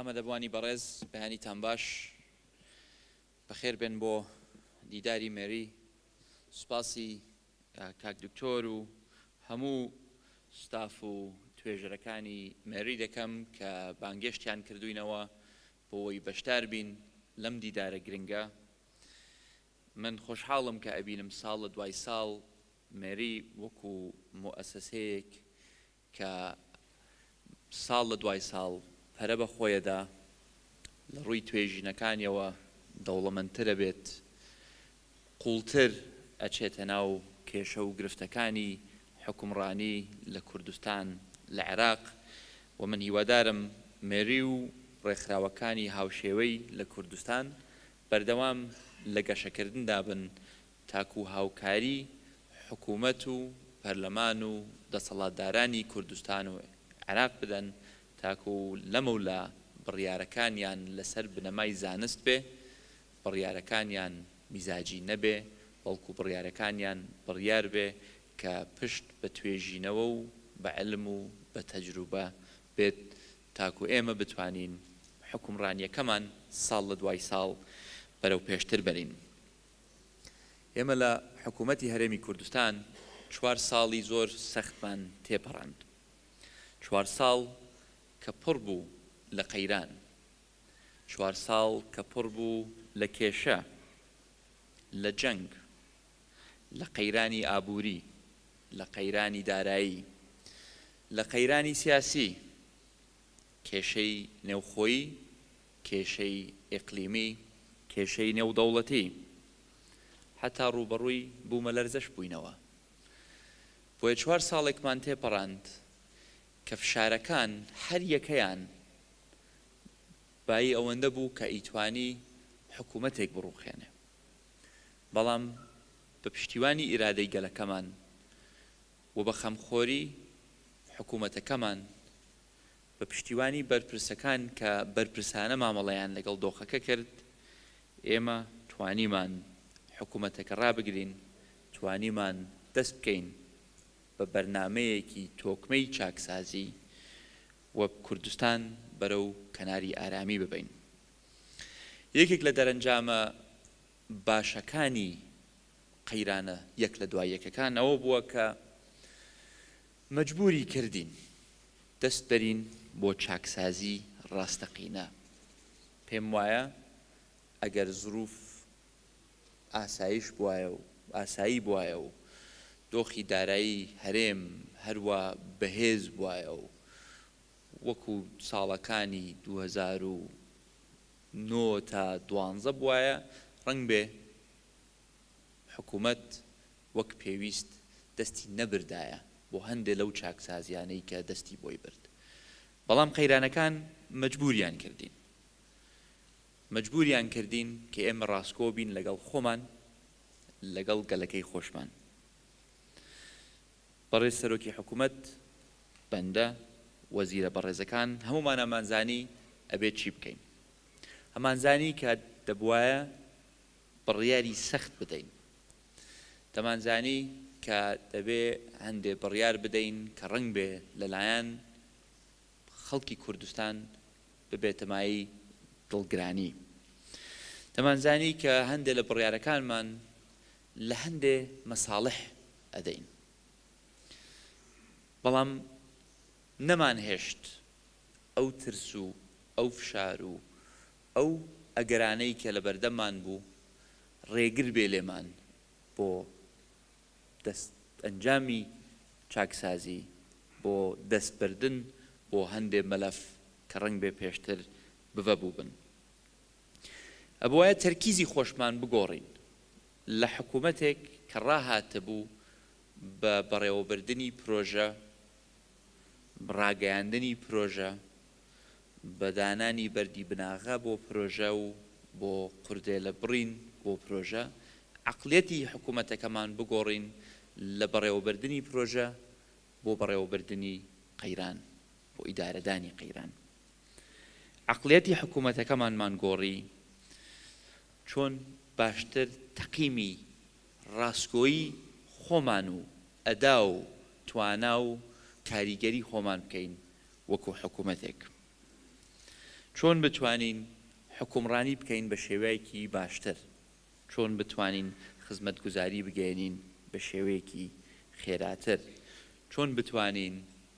ئامادەبووانی بەڕێز بەیانیتان باش بەخێر بێن بۆ دیداری مێری سوپاسی کاک دکتۆر و هەموو ستاف و توێژەرەکانی مێری دەکەم کە بانگێشتیان کردوینەوە بۆوەی بەشدار بین لەم دیدارە گرنگە. من خۆشحاڵم کە ئەبینم ساڵ لە دوای ساڵ مێری وەکو موئەسەسەیەک کە ساڵ لە دوای ساڵ پەرە بە خۆیەدا، لە ڕووی توێژینەکانیەوە دەوڵەمەندتر ئەبێت، قووڵتر ئەچێتە ناو کێشە و گرفتەکانی حوکمڕانی لە کوردستان لە عێراق و من هیوادارم مێری و ڕێکخراوەکانی هاوشێوەی لە کوردستان بەردەوام لە گەشەکردندا بن تاکو هاوکاری حکومەت و پەرلەمان و دەسەڵاتدارانی کوردستان و عێراق بدەن تاکو لەمەولا بڕیارەکانیان لەسەر بنەمای زانست بێ، بڕیارەکانیان میزاجی نەبێ، بەڵکو بڕیارەکانیان بڕیار بێ کە پشت بە توێژینەوە و بە عیلم و بە تەجروبە بێت تاکو ئێمە بتوانین حوکمڕانییەکەمان ساڵ لە دوای ساڵ بەرەو پێشتر بەرین. ئێمە لە حکوومەتی هەرێمی کوردستان چوار ساڵی زۆر سەختمان تێپەڕاند. چوار ساڵ کە پڕ بوو لە قەیران. چوار ساڵ کە پڕ بوو لە کێشە، لە جەنگ، لە قەیرانی ئابووری، لە قەیرانی دارایی، لە قەیرانی سیاسی، کێشەی نێوخۆیی، کێشەی ئیقلیمی، کێشەی نێودەوڵەتی، هەتا ڕووبەڕووی بوومەلەرزەش بووینەوە. بۆیە چوار ساڵێکمان تێپەڕاند کە فشارەکان هەر یەکەیان بایی ئەوەندە بوو کە ئەیتوانی حکوومەتێک بڕووخێنێ. بەڵام بە پشتیوانی ئیرادەی گەلەکەمان و بە خەمخۆری حکوومەتەکەمان، بە پشتیوانی بەرپرسەکان کە بەرپرسانە مامەڵەیان لەگەڵ دۆخەکە کرد، ئێمە توانیمان حکومەتەکە ڕابگرین، توانیمان دەست بکەین بە بەرنامەیەکی تۆکمەی چاکسازی و کوردستان بەرەو کەناری ئارامی ببەین. یەکێک لە دەرەنجامە باشەکانی قەیرانە یەک لە دوای یەکەکان ئەوە بووە کە مەجبوری کردین دەست بەرین بۆ چاکسازی ڕاستەقینە. پێم وایە ئەگەر زروف ئاسایش بوایە و ئاسایی بوایە و دۆخی دارایی هەرێم هەروا بەهێز بوایە و وەکو ساڵەکانی 2009 تا دوانزە بوایە ڕەنگبێ حکومەت وەک پێویست دەستی نەبردایە بۆ هەندێ لەو چاکسازیانەی کە دەستی بۆی برد. بەڵام قەیرانەکان مەجبوریان کردین. مەجبوریان کردین کە ئێمە ڕاستگۆ بین لەگەڵ خۆمان، لەگەڵ گەلەکەی خۆشمان. بەڕێز سەرۆکی حکومەت، بەندە، وەزیرە بەڕێزەکان هەموومان ئەمانزانی ئەبێت چی بکەین. ئەمانزانی کە دەبوایە بڕیاری سەخت بدەین. دەمانزانی کە دەبێ هەندێ بڕیار بدەین کە ڕەنگبێ لەلایەن خەڵکی کوردستان ببێتە مایەی دڵگرانی. دەمانزانی کە هەندێ لە بڕیارەکانمان لە هەندێ مەساڵح ئەدەین. بەڵام نەمانهێشت ئەو ترس و ئەو فشار و ئەو ئەگەرانەی کە لەبەردەممان بوو ڕێگر بێ لێمان بۆ دەست ئەنجامی چاکسازی، بۆ دەست بردن بۆ هەندێ مەلەف کە ڕەنگبێ پێشتر بڤبووبن. ئەبوایە تەرکیزی خۆشمان بگۆڕین لە حکوومەتێک کە ڕاهاتبوو بە بەڕێوەبردنی پرۆژە، ڕاگەیاندنی پرۆژە، بە دانانی بەردی بناغە بۆ پرۆژە و بۆ قوردێلە بڕین بۆ پرۆژە، عەقڵیەتی حکومەتەکەمان بگۆڕین لە بەڕێوەبردنی پرۆژە بۆ بەڕێوەبردنی قەیران، بۆ ئیدارەدانی قەیران. عەقڵیەتی حکومەتەکەمانمان گۆڕی، چۆن باشتر تەقیمی ڕاستگۆیی خۆمان و ئەدا و توانا و کاریگەری خۆمان بکەین وەکو حکومەتێک. چۆن بتوانین حوکمڕانی بکەین بە شێوەیەکی باشتر، چۆن بتوانین خزمەتگوزاری بگەیەنین بە شێوەیەکی خێراتر، چۆن بتوانین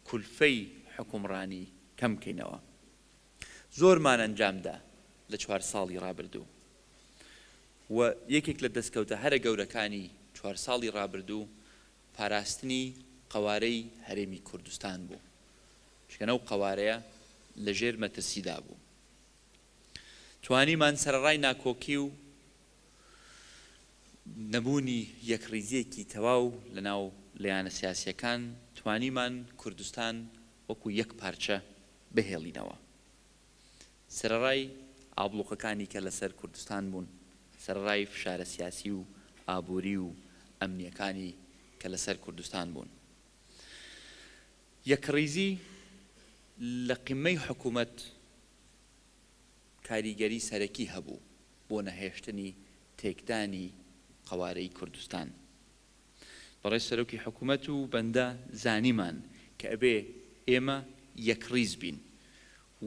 کولفەی حوکمڕانی کەم بکەینەوە. زۆرمان ئەنجامدا لە چوار ساڵی ڕابردوو و یەکێک لە دەستکەوتە هەرە گەورەکانی چوار ساڵی ڕابردوو پاراستنی قەوارەی هەرێمی کوردستان بوو، چونکە ئەو قەوارەیە لە ژێر مەترسیدا بوو. توانیمان سەرەڕای ناکۆکی و نەبوونی یەکڕیزییەکی تەواو لەناو لایەنە سیاسییەکان، توانیمان کوردستان وەکو یەک پارچە بهێڵینەوە. سەرەڕای ئابڵوقەکانی کە لەسەر کوردستان بوون، سەرەڕای فشارە سیاسی و ئابووری و ئەمنییەکانی کە لەسەر کوردستان بوون. یەکڕیزی لە قیممەی حکوومەت کاریگەری سەرەکی هەبوو بۆ نەهێشتنی تێکدانی قەوارەی کوردستان. بەڕێز سەرۆکی حکومەت و بەندە زانیمان کە ئەبێ ئێمە یەکڕیز بین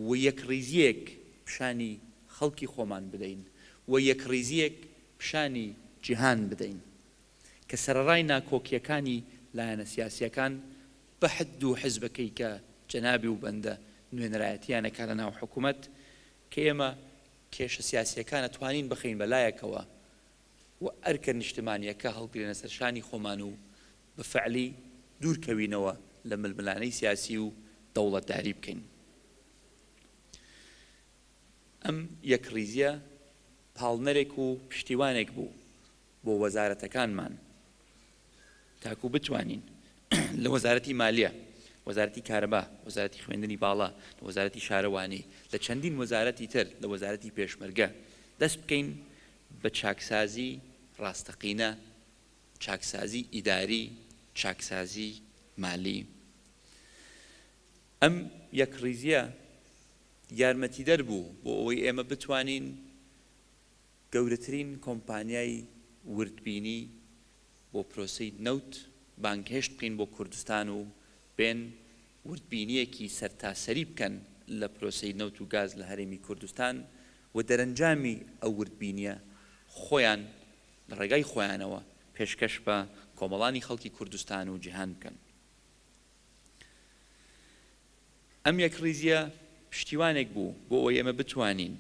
و یەکڕیزییەک پیشانی خەڵکی خۆمان بدەین و یەکڕیزییەک پیشانی جیهان بدەین کە سەرەڕای ناکۆکییەکانی لایەنە سیاسییەکان بە دوو حزبەکەی کە جەنابی و بەندە نوێنەرایەتییان ئەکا لە ناو حکومەت کە ئێمە کێشە سیاسییەکان ئەتوانین بخەین بە لایەکەوە و ئەرکە نیشتمانییەکە هەڵگرێنە سەر شانی خۆمان و بە فعلی دوور کەوینەوە لە ململانێی سیاسی و دەوڵەتداری بکەین. ئەم یەکڕیزییە پاڵنەرێک و پشتیوانێک بوو بۆ وەزارەتەکانمان تاکو بتوانین لە وەزارەتی مالیە، وەزارەتی کارەبا، وەزارەتی خوێندنی باڵا، لە وەزارەتی شارەوانی، لە چەندین وەزارەتی تر، لە وەزارەتی پێشمەرگە دەست بکەین بە چاکسازی ڕاستەقینە، چاکسازی ئیداری، چاکسازی مالی. ئەم یەکڕیزییە یارمەتیدەر بوو بۆ ئەوەی ئێمە بتوانین گەورەترین کۆمپانیای وردبینی بۆ پرۆسەی نەوت بانگهێشت بکەین بۆ کوردستان و بێن وردبینییەکی سەرتاسەری بکەن لە پرۆسەی نەوت و گاز لە هەرێمی کوردستان و دەرەنجامی ئەو وردبینییە خۆیان لە ڕێگای خۆیانەوە پێشکەش بە کۆمەڵانی خەڵکی کوردستان و جیهان بکەن. ئەم یەکڕیزییە پشتیوانێک بوو بۆ ئەوەی ئێمە بتوانین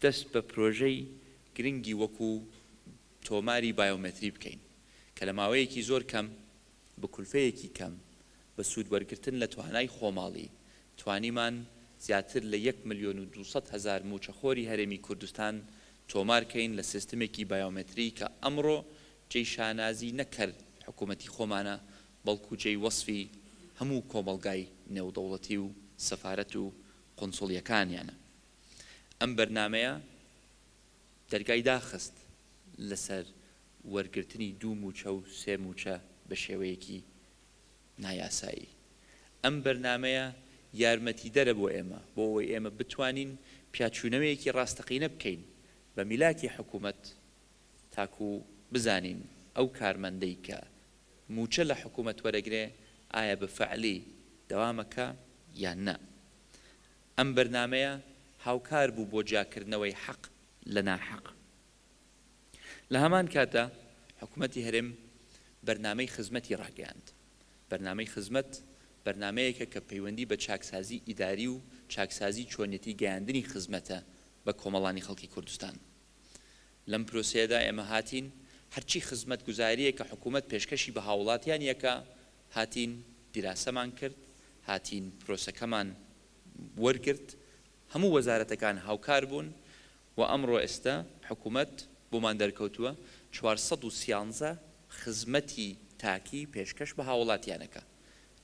دەست بە پرۆژەی گرنگی وەکو تۆماری بایۆمەتری بکەین کە لە ماوەیەکی زۆر کەم بە کولفەیەکی کەم بە سوود وەرگرتن لە توانای خۆماڵی توانیمان زیاتر لە یەک 1,200,000 مووچەخۆری هەرێمی کوردستان تۆمار کەین لە سیستمێکی بایۆمەتری کە ئەمڕۆ جێی شانازی نەک هەر حکوومەتی خۆمانە بەڵکو جێی وەسفی هەموو کۆمەڵگای نێودەوڵەتی و سەفارەت و قونسوڵیەکانیانە. ئەم بەرنامەیە دەرگای داخست لەسەر وەرگرتنی دوو مووچە و سێ مووچە بە شێوەیەکی نایاسایی. ئەم بەرنامەیە یارمەتیدەرە بۆ ئێمە بۆ ئەوەی ئێمە بتوانین پیاچوونەوەیەکی ڕاستەقینە بکەین بە میلاکی حکوومەت تاکو بزانین ئەو کارمەندەی کە مووچە لە حکوومەت وەرەگرێ ئایا بە فعلی دەوامەکا یان نا. ئەم بەرنامەیە هاوکار بوو بۆ جیاکردنەوەی حەق لە ناحەق. لە هەمان کاتدا حکومەتی هەرێم بەرنامەی خزمەتی ڕاگەیاند. بەرنامەی خزمەت بەرنامەیەکە کە پەیوەندی بە چاکسازی ئیداری و چاکسازی چۆنیەتی گەیاندنی خزمەتە بە کۆمەڵانی خەڵکی کوردستان. لەم پرۆسەیەدا ئێمە هاتین هەرچی خزمەتگوزارییە کە حکومەت پێشکەشی بە هاوڵاتیان یەکە هاتین دیراسەمان کرد، هاتین پرۆسەکەمان وەرگرت، هەموو وەزارەتەکان هاوکار بوون و ئەمڕۆ ئێستا حکومەت بۆمان دەرکەوتووە 413 خزمەتی تاکی پێشکەش بە هاوڵاتیان ئەکا،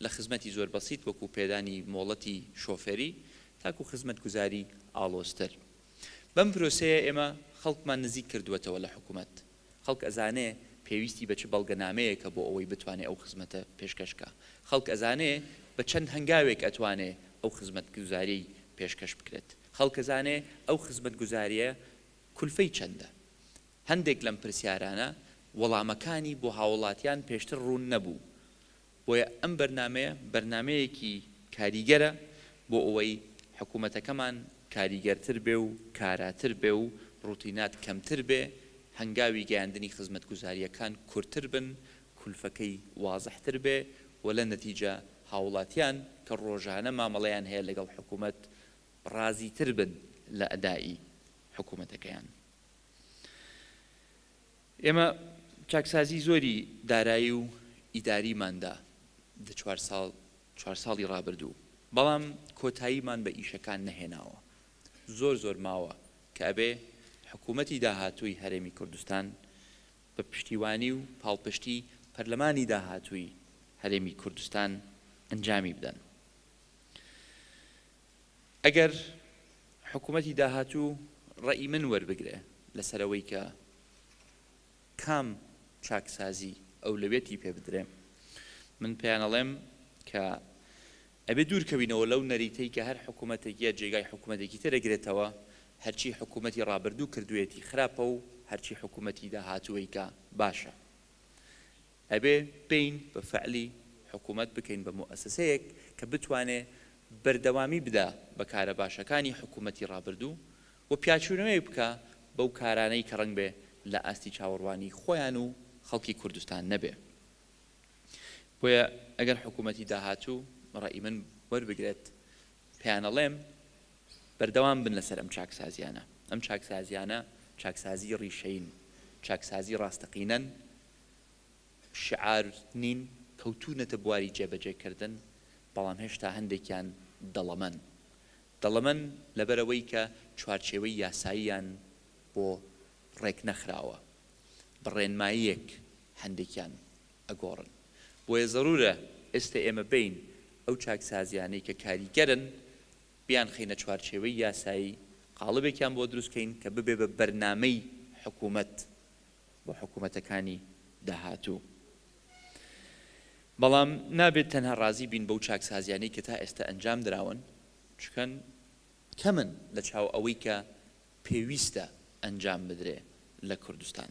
لە خزمەتی زۆر بەسیت وەکو پێدانی مۆڵەتی شۆفێری تاکو خزمەتگوزاری ئاڵۆزتر. بەم پرۆسەیە ئێمە خەڵکمان نزیک کردووەتەوە لە حکومەت. خەڵک ئەزانێ پێویستی بە چ بەڵگەنامەیەکە بۆ ئەوەی بتوانێ ئەو خزمەتە پێشکەش کا. خەڵک ئەزانێ بە چەند هەنگاوێک ئەتوانێ ئەو خزمەتگوزاریەی پێشکەش بکرێت. خەڵک ئەزانێ ئەو خزمەتگوزاریە کولفەی چەندە. هەندێک لەم پرسیارانە وەڵامەکانی بۆ هاوڵاتیان پێشتر ڕوون نەبوو. بۆیە ئەم بەرنامەیە بەرنامەیەکی کاریگەرە بۆ ئەوەی حکومەتەکەمان کاریگەرتر بێ و کاراتر بێ و ڕوتینات کەمتر بێ، هەنگاوی گەیاندنی خزمەتگوزارییەکان کورتتر بن، کولفەکەی وازحتر بێ و لە نەتیجە هاوڵاتیان کە ڕۆژانە مامەڵەیان هەیە لەگەڵ حکومەت ڕازیتر بن لە ئەدائی حکومەتەکەیان. ئێمە چاکسازی زۆری دارایی و ئیداریمان دا لە چوار ساڵ چوار ساڵی ڕابردوو، بەڵام کۆتاییمان بە ئیشەکان نەهێناوە. زۆر زۆر ماوە کە ئەبێ حکوومەتی داهاتووی هەرێمی کوردستان بە پشتیوانی و پاڵپشتی پەرلەمانی داهاتووی هەرێمی کوردستان ئەنجامی بدەن. ئەگەر حکوومەتی داهاتوو ڕەئی من وەربگرێ لەسەر ئەوەی کە کام چاکسازی ئەولەویەتی پێ بدرێ، من پێیان ئەڵێم کە ئەبێ دوور کەوینەوە لەو نەریتەی کە هەر حکوومەتێک یە جێگای حکوومەتێکی تر ئەگرێتەوە، هەرچی حکوومەتی ڕابردوو کردوویەتی خراپە و هەرچی حکوومەتی داهاتوو ئەیکا باشە. ئەبێ بێین بە فعلی حکوومەت بکەین بە موئەسەسەیەک کە بتوانێ بەردەوامی بدا بە کارە باشەکانی حکوومەتی ڕابردوو و پیاچوونەوەیەک بکا بەو کارانەی کە ڕەنگبێ لە ئاستی چاوەڕوانی خۆیان و خەڵکی کوردستان نەبێ. بۆیە ئەگەر حکوومەتی داهاتوو ڕەئی من وەربگرێت پێیانەڵێم بەردەوام بن لەسەر ئەم چاکسازیانە. ئەم چاکسازیانە چاکسازی ڕیشەیین، چاکسازی ڕاستەقینەن، شیعار نین، کەوتوونەتە بواری جێبەجێکردن، بەڵام هێشتا هەندێکیان دەڵەمەن. دەڵەمەن لەبەرئەوەی کە چوارچێوەی یاساییان بۆ ڕێکنەخراوە، بە ڕێنماییەک هەندێکیان ئەگۆڕن. بۆیە زەروورە ئێستە ئێمە بێین ئەو چاکسازیانەی کە کاریگەرن بیانخەینە چوارچێوەی یاسایی، قاڵبێکیان بۆ دروست کەین کە ببێ بە بەرنامەی حکوومەت بۆ حکوومەتەکانی داهاتوو. بەڵام نابێت تەنها ڕازی بین بەو چاکسازیانەی کە تا ئێستە ئەنجام دراون، چونکە کەمن لە چاو ئەوەی کە پێویستە ئەنجام بدرێ لە کوردستان.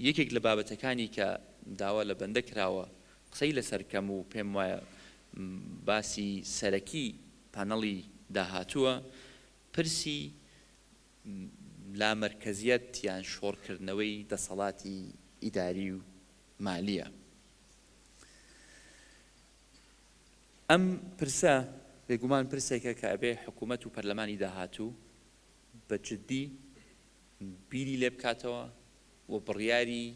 یەکێک لە بابەتەکانی کە داوا لە بەندە کراوە قسەی لەسەر کەم و پێم وایە باسی سەرەکی پانەڵی داهاتووە، پرسی لامەرکەزیەت یان شۆڕکردنەوەی دەسەڵاتی ئیداری و مالییە. ئەم پرسە بێگومان پرسێکە کە ئەبێ حکوومەت و پەرلەمانی داهاتوو بە جددی بیری لێ بکاتەوە و بڕیاری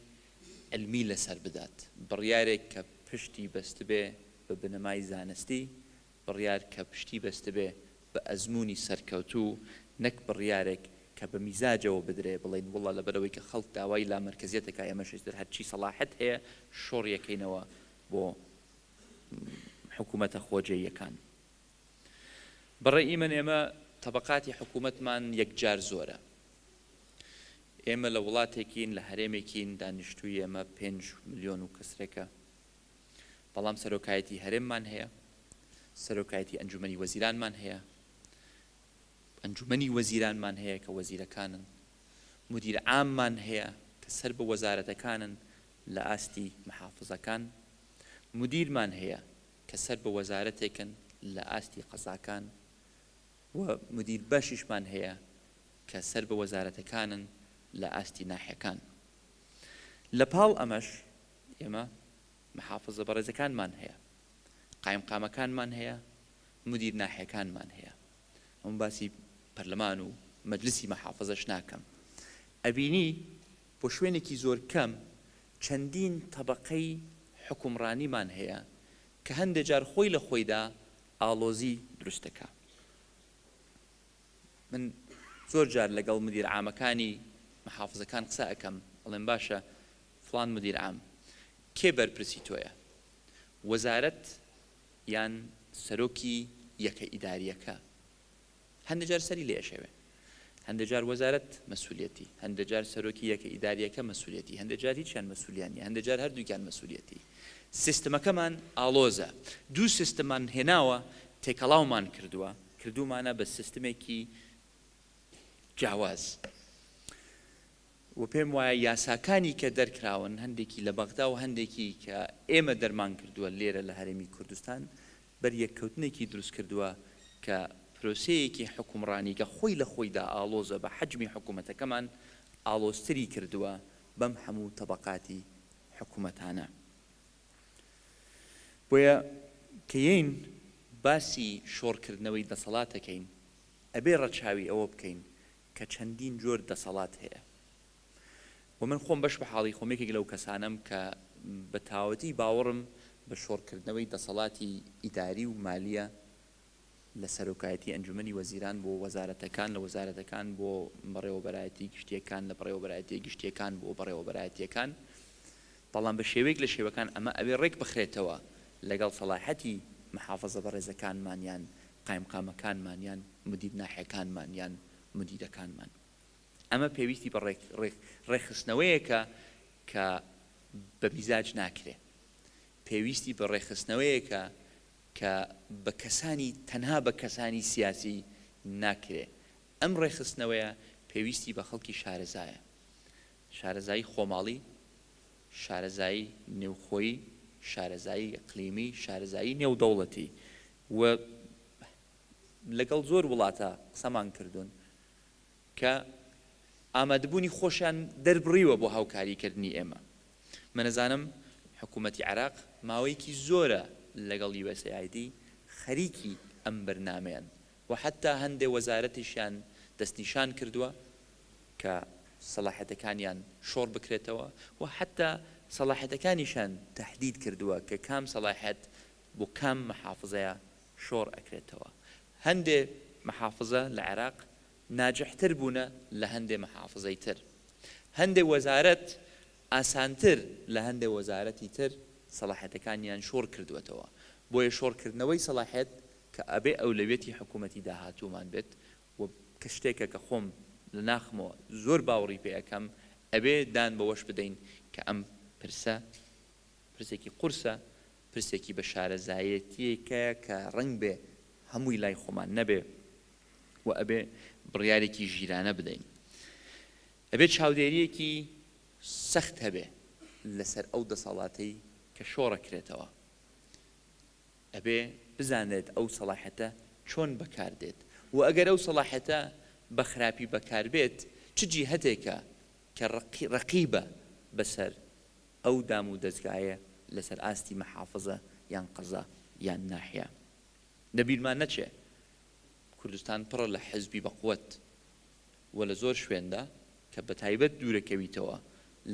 عیلمی لەسەر بدات، بڕیارێک کە پشتی بەستبێ بە بنەمای زانستی، بڕیار کە پشتی بەستبێ بە ئەزموونی سەرکەوتوو، نەک بڕیارێک کە بە میزاجەوە بدرێ، بڵێین وەڵا لەبەرئەوەی کە خەڵک داوای لامەرکەزیەت ئەکا ئێمەش ئیتر هەرچی سەڵاحەت هەیە شۆڕیەکەینەوە بۆ حکوومەتە خۆجێیەکان. بە ڕەئی من ئێمە تەبەقاتی حکوومەتمان یەکجار زۆرە. ئێمە لە وڵاتێکین، لە هەرێمێکین دانیشتووی ئێمە پێنج ملیۆن و کەسرێکە، بەڵام سەرۆکایەتی هەرێممان هەیە، سەرۆکایەتی ئەنجوومەنی وەزیرانمان هەیە، ئەنجوومەنی وەزیرانمان هەیە کە وەزیرەکانن، مودیر عاممان هەیە کە سەر بە وەزارەتەکانن لە ئاستی محافزەکان، مودیرمان هەیە کە سەر بە وەزارەتێکن لە ئاستی قەزاکان و مودیر بەشیشمان هەیە کە سەر بە وەزارەتەکانن لە ئاستی ناحیەکان. لە پاڵ ئەمەش ئێمە محافزە بەڕێزەکانمان هەیە، قایمقامەکانمان هەیە، مودیر ناحیەکانمان هەیە. ئەمن باسی پەرلەمان و مەجلسی مەحافزەش ناکەم. ئەبینی بۆ شوێنێکی زۆر کەم چەندین تەبەقەی حوکمڕانیمان هەیە کە هەندێ جار خۆی لە خۆیدا ئاڵۆزی دروست دەکا. من زۆر جار لەگەڵ مدیر عامەکانی محافزەکان قسە ئەکەم ئەڵێم باشە فڵان مدیر عام کێ بەرپرسی تۆیە؟ وەزارەت یان سەرۆکی یەکە ئیدارییەکە؟ هەندێ جار سەری لێ ئەشێوێ. هەندێ جار وەزارەت مەسولیەتی، هەندێ جار سەرۆکی یەکە ئیدارییەکە مەسولیەتی، هەندێ جار هیچیان مەسولیان نیە، هەندێ جار هەردووکیان مەسولیەتی. سیستمەکەمان ئاڵۆزە. دوو سیستممان هێناوە تێکەڵاومان کردووە، کردوومانە بە سیستمێکی جیاواز. و پێم وایە یاساکانی کە دەرکراون هەندێکی لە بەغدا و هەندێکی کە ئێمە دەرمان کردووە لێرە لە هەرێمی کوردستان بەریەککەوتنێکی دروست کردووە کە. پرۆسەیەکی حوکمڕانی کە خۆی لە خۆیدا ئاڵۆزە بە حەجمی حکومەتەکەمان ئاڵۆزتری کردووە بەم هەموو تەبەقاتی حکومەتانە. بۆیە کە یەین باسی شۆڕکردنەوەی دەسەڵات ئەکەین ئەبێ ڕەچاوی ئەوە بکەین کە چەندین جۆر دەسەڵات هەیە و من خۆم بەش بە حاڵی خۆم یەکێک لەو کەسانەم کە بە تاوەتی باوەڕم بە شۆڕکردنەوەی دەسەڵاتی ئیداری و مالیە لە سەرۆکایەتی ئەنجومەنی وەزیران بۆ وەزارەتەکان، لە وەزارەتەکان بۆ بەڕێوەبەرایەتی گشتییەکان، لە بەڕێوەبەرایەتییە گشتییەکان بۆ بەڕێوەبەرایەتییەکان، بەڵام بە شێوەیەک لە شێوەکان ئەمە ئەبێ ڕێک بخرێتەوە لەگەڵ سەڵاحەتی محافزە بەڕێزەکانمان یان قایمقامەکانمان یان مدیر ناحیەکانمان یان مدیرەکانمان. ئەمە پێویستی بە ڕێکخستنەوەیەکە کە بە میزاج ناکرێ. پێویستی بە ڕێکخستنەوەیەکە کە بە کەسانی تەنها بە کەسانی سیاسی ناکرێ. ئەم ڕێکخستنەوەیە پێویستی بە خەڵکی شارەزایە. شارەزایی خۆماڵی، شارەزایی نێوخۆیی، شارەزایی ئیقلیمی، شارەزایی نێودەوڵەتی و لەگەڵ زۆر وڵاتا قسەمان کردوون کە ئامادەبوونی خۆشیان دەربڕیوە بۆ هاوکاریکردنی ئێمە. من ئەزانم حکوومەتی عێراق ماوەیەکی زۆرە لەگەڵ USAID خەریکی ئەم بەرنامەیەن و حەتتا هەندێ وەزارەتیشیان دەستنیشان کردووە کە سەڵاحیەتەکانیان شۆڕ بکرێتەوە و حەتتا سەڵاحیەتەکانیشیان تەحدید کردووە کە کام سەڵاحیەت بۆ کام محافزەیە شۆڕ ئەکرێتەوە. هەندێ محافزە لە عێراق ناجحتر بوونە لە هەندێ محافزەی تر. هەندێ وەزارەت ئاسانتر لە هەندێ وەزارەتی تر سەڵاحیەتەکانیان شۆڕ کردووەتەوە. بۆیە شۆڕکردنەوەی سەڵاحیەت کە ئەبێ ئەولەویەتی حکوومەتی داهاتوومان بێت و کە شتێکە کە خۆم لە ناخمەوە زۆر باوڕی پێ ئەکەم، ئەبێ دان بەوەش بدەین کە ئەم پرسە پرسێکی قورسە، پرسێکی بە شارەزایەتییەکەیە کە ڕەنگبێ هەمووی لای خۆمان نەبێ و ئەبێ بڕیارێکی ژیرانە بدەین. ئەبێ چاودێرییەکی سەخت هەبێ لەسەر ئەو دەسەڵاتەی کە شۆڕەکرێتەوە. ئەبێ بزانرێت ئەو سەڵاحیەتە چۆن بەکار دێت و ئەگەر ئەو سەڵاحیەتە بە خراپی بەکار بێت چ جیهەتێکە کە ڕەقیبە بەسەر ئەو دام و دەزگایە لەسەر ئاستی مەحافزە یان قەزا یان ناحیە. لە بیرمان نەچێ کوردستان پڕە لە حزبی بەقوەت و لە زۆر شوێندا کە بەتایبەت دوورەکەویتەوە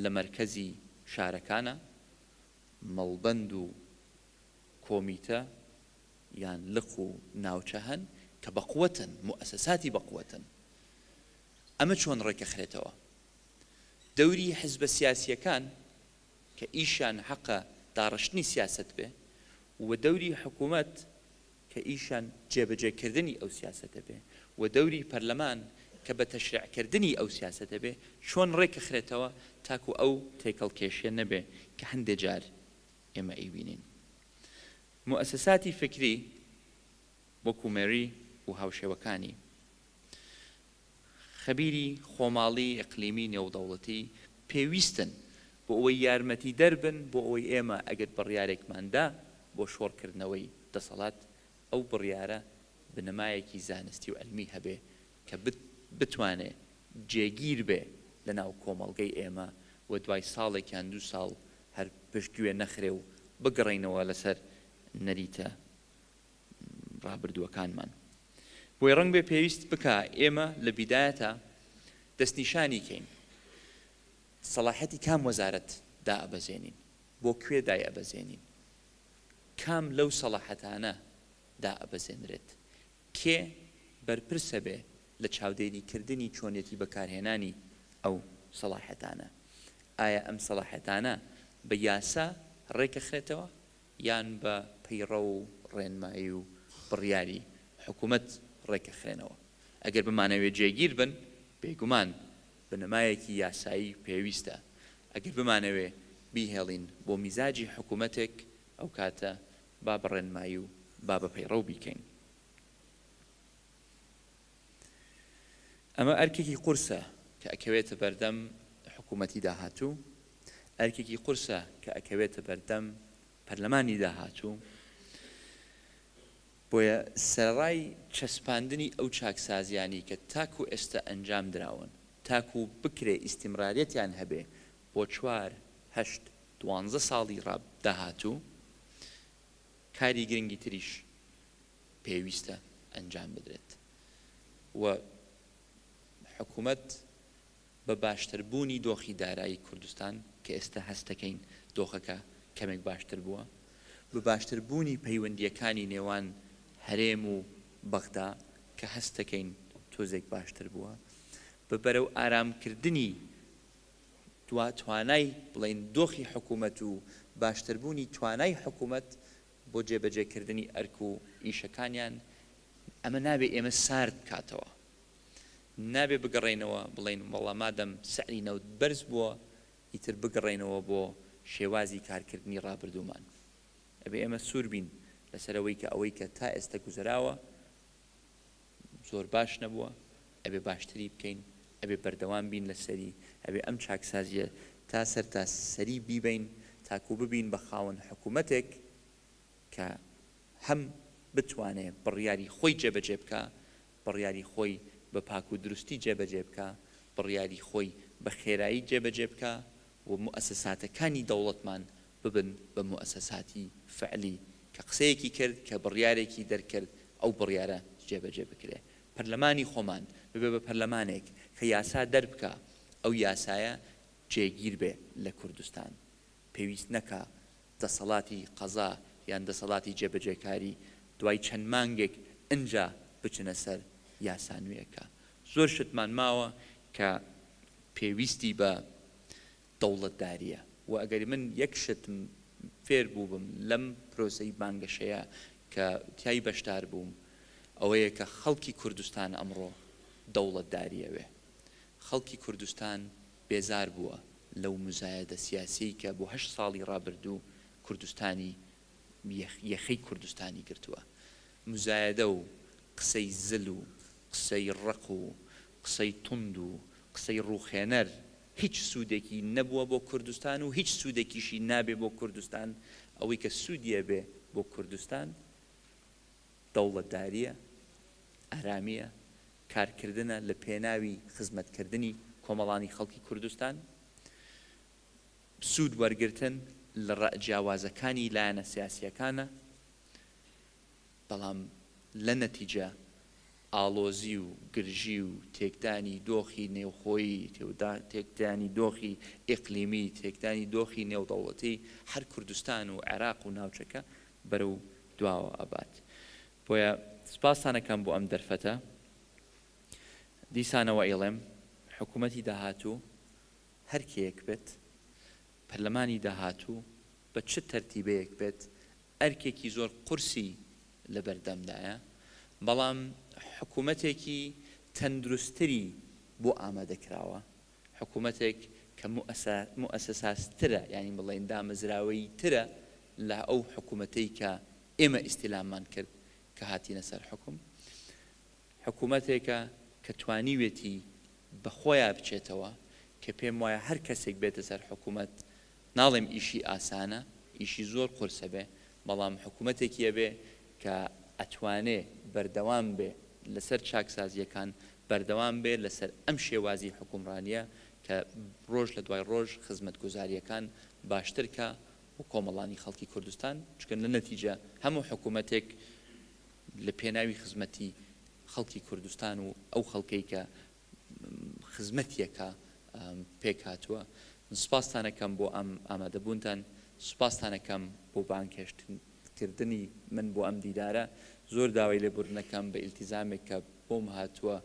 لە مەرکەزی شارەکانە مەڵبەند و کۆمیتە یان لق و ناوچە هەن کە بەقوەتن، موئەسەساتی بەقوەتن. ئەمە چۆن ڕێکەخرێتەوە؟ دەوری حزبە سیاسییەکان کە ئیشیان حەقە داڕشتنی سیاسەت بێ و دەوری حکوومەت کە ئیشیان جێبەجێ کردنی ئەو سیاسەتە بێ و دەوری پەرلەمان کە بە تەشریع کردنی ئەو سیاسەتە بێ چۆن ڕێکەخرێتەوە تاکوو ئەو تێکەڵکێشیە نەبێ کە هەندێ جار ئێمە ئەیبینین. موئەسەساتی فیکری وەکوو مێری و هاوشێوەکانی، خەبیری خۆماڵی، ئیقلیمی، نێودەوڵەتی پێویستن بۆ ئەوەی یارمەتیدەر بن بۆ ئەوەی ئێمە ئەگەر بڕیارێکمان دا بۆ شۆڕکردنەوەی دەسەڵات ئەو بڕیارە بنەمایەکی زانستی و عیلمی هەبێ کە بتوانێ جێگیر بێ لە ناو کۆمەڵگەی ئێمە و دوای ساڵێک یان دوو ساڵ هەر پشتگوێ نەخرێ و بگەڕێینەوە لەسەر نەریتە ڕابردووەکانمان. بۆیە ڕەنگبێ پێویست بکا ئێمە لە بیدایەتا دەستنیشانی کەین سەڵاحیەتی کام وەزارەت دائەبەزێنین، بۆ کوێ دایئەبەزێنین، کام لەو سەڵاحەتانە دائەبەزێنرێت، کێ بەرپرسە بێ لە چاودێری کردنی چۆنیەتی بەکارهێنانی ئەو سەڵاحیەتانە؟ ئایا ئەم سەڵاحیەتانە بە یاسا ڕێکەخرێتەوە یان بە پەیڕەو و ڕێنمایی و بڕیاری حکومەت ڕێکەخرێنەوە؟ ئەگەر بمانەوێ جێگیر بن، بێگومان بنەمایەکی یاسایی پێویستە، ئەگەر بمانەوێ بیهێڵین بۆ میزاجی حکومەتێک، ئەوکاتە با بە ڕێنمایی و با بە پەیڕەو بیکەین. ئەمە ئەرکێکی قورسە کە ئەکەوێتە بەردەم حکوومەتی داهاتوو، ئەرکێکی قورسە کە ئەکەوێتە بەردەم پەرلەمانی داهاتوو. بۆیە سەرەڕای چەسپاندنی ئەو چاکسازیانەی کە تاکو ئێستا ئەنجام دراون، تاکو بکرێ ئیستیمراریەتیان هەبێ بۆ چوار، هەشت، دوانزە ساڵی داهاتوو، کاری گرنگی تریش پێویستە ئەنجام بدرێت و حکومەت بە باشتر بوونی دۆخی دارایی کوردستان کە ئێستا هەست دەکەین دۆخەکە کەمێک باشتر بووە، بە باشتر بوونی پەیوەندییەکانی نێوان هەرێم و بەغدا کە هەست دەکەین تۆزێک باشتر بووە، بە بەرەو ئارامکردنی دوا توانای بڵێین دۆخی حکوومەت و باشتربوونی توانای حکوومەت بۆ جێبەجێکردنی ئەرک و ئیشەکانیان، ئەمە نابێ ئێمە سارد بکاتەوە. نابێ بگەڕێینەوە بڵێین وەڵا مادەم سعری نەوت بەرز بووە ئیتر بگەڕێینەوە بۆ شێوازی کارکردنی ڕابردوومان. ئەبێ ئێمە سوور بین لەسەر ئەوەی کە ئەوەی کە تا ئێستە گوزەراوە زۆر باش نەبووە، ئەبێ باشتری بکەین، ئەبێ بەردەوام بین لەسەری، ئەبێ ئەم چاکسازییە تا سەرتاسەری بیبەین تاکوو ببین بە خاوەن حکوومەتێک کە هەم بتوانێ بڕیاری خۆی جێبەجێ بکا، بڕیاری خۆی بە پاک و دروستی جێبەجێ بکا، بڕیاری خۆی بە خێرایی جێبەجێ بکا و موئەسەساتەکانی دەوڵەتمان ببن بە موئەسەساتی فعلی کە قسەیەکی کرد، کە بڕیارێکی دەرکرد ئەو بڕیارە جێبەجێ بکرێ. پەرلەمانی خۆمان ببێ بە پەرلەمانێک کە یاسا دەربکا، ئەو یاسایە جێگیر بێ لە کوردستان. پێویست نەکا دەسەڵاتی قەزا یان دەسەڵاتی جێبەجێکاری دوای چەند مانگێک ئنجا بچنە سەر یاسا نوێیەکە. زۆر شتمان ماوە کە پێویستی بە دەوڵەتدارییە و ئەگەر من یەک شتم فێر بووبم لەم پرۆسەی بانگەشەیە کە تیای بەشدار بووم ئەوەیە کە خەڵکی کوردستان ئەمڕۆ دەوڵەتداری ئەوێ. خەڵکی کوردستان بێزار بووە لەو موزایەدە سیاسیەی کە بۆ هەشت ساڵی ڕابردوو کوردستانی یەخەی کوردستانی گرتووە. موزایەدە و قسەی زل و قسەی ڕەق و قسەی توند و قسەی ڕووخێنەر هیچ سوودێکی نەبووە بۆ کوردستان و هیچ سوودێکیشی نابێ بۆ کوردستان، ئەوەی کە سوودی ئەبێ بۆ کوردستان دەوڵەتدارییە، ئارامییە، کارکردنە لە پێناوی خزمەتکردنی کۆمەڵانی خەڵکی کوردستان، سوود وەرگرتن لە ڕەئ جیاوازەکانی لایەنە سیاسییەکانە، بەڵام لە نەتیجە ئاڵۆزی و گرژی و تێکدانی دۆخی نێوخۆیی، تێکدانی دۆخی ئیقلیمی، تێکدانی دۆخی نێودەوڵەتی هەر کوردستان و عێراق و ناوچەکە بەرەو دواوە ئەبات. بۆیە سوپاستان ئەکەم بۆ ئەم دەرفەتە. دیسانەوە ئەیڵێم حکوومەتی داهاتوو هەر کێیەک بێت، پەرلەمانی داهاتوو بە چ تەرتیبەیەک بێت، ئەرکێکی زۆر قورسی لە بەردەمدایە، بەڵام حکوومەتێکی تەندروستتری بۆ ئامادە کراوە، حکوومەتێک کە موئەسەساسترە، یانی بڵێین دامەزراوەییترە لە ئەو حکوومەتەی کە ئێمە ئیستیلاممان کرد کە هاتینە سەر حوکم. حکوومەتێکە کە توانیوێتی بە خۆیا بچێتەوە، کە پێم وایە هەر کەسێک بێتە سەر حکوومەت، ناڵێم ئیشی ئاسانە، ئیشی زۆر قورسە بێ، بەڵام حکوومەتێکی ئەبێ کە ئەتوانێ بەردەوام بێ لەسەر چاکسازییەکان، بەردەوام بێ لەسەر ئەم شێوازی حوکمڕانییە کە ڕۆژ لە دوای ڕۆژ خزمەتگوزارییەکان باشتر کا بۆ کۆمەڵانی خەڵکی کوردستان، چونکە لە نەتیجە هەموو حکوومەتێک لە پێناوی خزمەتی خەڵکی کوردستان و ئەو خەڵکەی کە خزمەتیەکە پێکهاتووە. من سوپاستان ئەکەم بۆ ئەم ئامادەبوونتان، سوپاستان ئەکەم بۆ بانگهێشتکردنی من بۆ ئەم دیدارە. زۆر داوای لێبوردن ئەکەم بە ئیلتیزامێک کە بۆم هاتووە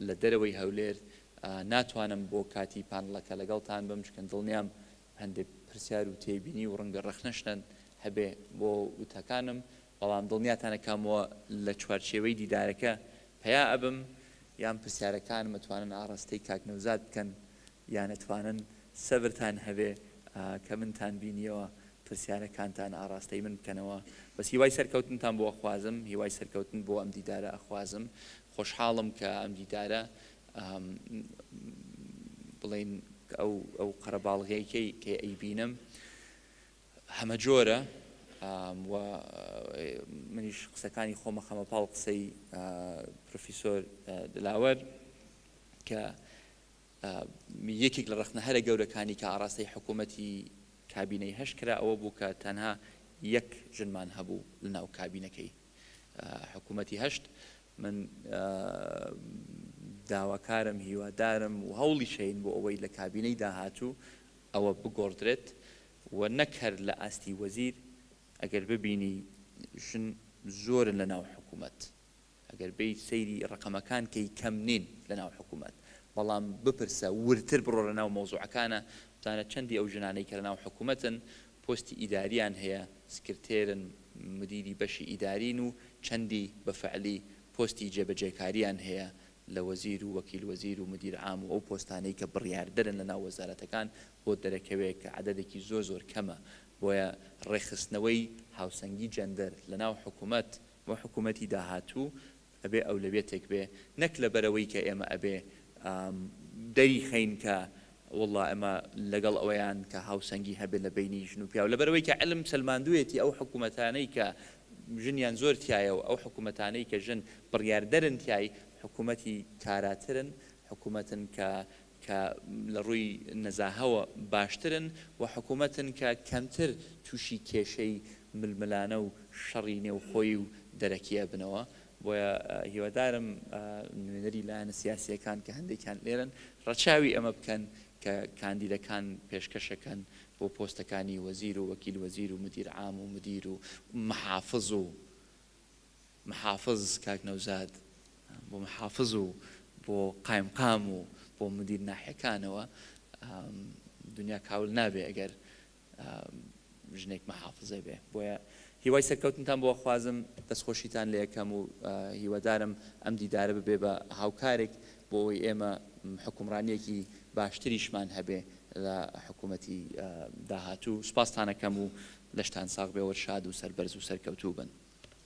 لە دەرەوەی هەولێر ناتوانم بۆ کاتی پانڵەکە لەگەڵتان بم، چونکە دڵنیام هەندێک پرسیار و تێبینی و ڕەنگە ڕەخنەشتان هەبێ بۆ وتەکانم، بەڵام دڵنیاتان ئەکەمەوە لە چوارچێوەی دیدارەکە پەیا ئەبم، یان پرسیارەکانم ئەتوانن ئاڕاستەی کاک نەوزاد بکەن، یان ئەتوانن سەبرتان هەبێ کە منتان بینیەوە پرسیارەکانتان ئاڕاستەی من بکەنەوە. بەس هیوای سەرکەوتنتان بۆ ئەخوازم، هیوای سەرکەوتن بۆ ئەم دیدارە ئەخوازم. خۆشحاڵم کە ئەم دیدارە بڵێین ئەو ئەو قەرەباڵغیەی کە ئەیبینم هەمەجۆرە. و منیش قسەکانی خۆم ئەخەمە پاڵ قسەی پرۆفیسۆر دلاوەر کە یەکێک لە ڕەخنە هەرە گەورەکانی کە ئاڕاستەی حکوومەتی کابینەی هەشت کرا ئەوە بوو کە تەنها یەک ژنمان هەبوو لەناو کابینەکەی حکوومەتی هەشت. من داواکارم، هیوادارم و هەوڵیش هەین بۆ ئەوەی لە کابینەی داهاتوو ئەوە بگۆڕدرێت و نەک هەر لە ئاستی وەزیر، ئەگەر ببینی ژن زۆرن لە ناو حکوومەت، ئەگەر بێیت سەیری ڕەقەمەکان کەی کەم نین لە ناو حکوومەت، بەڵام بپرسە وردتر بڕۆرە ناو مەوزوعەکانە بزانە چەندی ئەو ژنانەی کە لە ناو حکوومەتن پۆستی ئیداریان هەیە، سکرتێرن، مدیری بەشی ئیدارین و چەندی بە فعلی پۆستی جێبەجێکاریان هەیە لە وەزیر و وەکیل وەزیر و مدیر عام و ئەو پۆستانەی کە بڕیاردەرن لە ناو وەزارەتەکان بۆت دەرەکەوێ کە عەدەدێکی زۆر زۆر کەمە بۆیە ڕێکخستنەوەی هاوسەنگی جەندەر لە ناو حکومەت و حکومەتی داهاتوو ئەبێ ئەولەویەتێک بێ نەک لەبەرئەوەی کە ئێمە ئەبێ دەری خەین کە وەڵا ئێمە لەگەڵ ئەوەیان کە هاوسەنگی هەبێ لە بەینی ژن و پیاو لەبەرئەوەی کە عیلم سەلماندویەتی ئەو حکومەتانەی کە ژنیان زۆر تیایە و ئەو حکومەتانەی کە ژن بڕیاردەرن تیای حکومەتی کاراترن حکومەتن کە کە لە ڕووی نەزاهەوە باشترن و حکومەتن کە کەمتر تووشی کێشەی ململانە و شەڕی نێوخۆیی و دەرەکی ئەبنەوە. بۆیە هیوادارم نوێنەری لایەنە سیاسییەکان کە هەندێکیان لێرەن ڕەچاوی ئەمە بکەن کە کاندیدەکان پێشکەشەکەن بۆ پۆستەکانی وەزیر و وەکیل وەزیر و مدیر عام و مدیر و محافز و محافز کاک نەوزاد بۆ محافز و بۆ قایمقام و بۆ مدیر ناحیەکانەوە دنیا کاول نابێ ئەگەر ژنێک محافزێ بێ بۆیە هیوای سەرکەوتنتان بۆ خوازم دەستخۆشیتان لێ ئەکەم و هیوادارم ئەم دیدارە ببێ بە هاوکارێک بۆ ئەوەی ئێمە حوکمڕانیەکی باشتریشمان هەبێ لە حکوومەتی داهاتوو سوپاستان ئەکەم و لەشتان ساغ بێ وەرشاد و سەربەرز و سەرکەوتوو بن.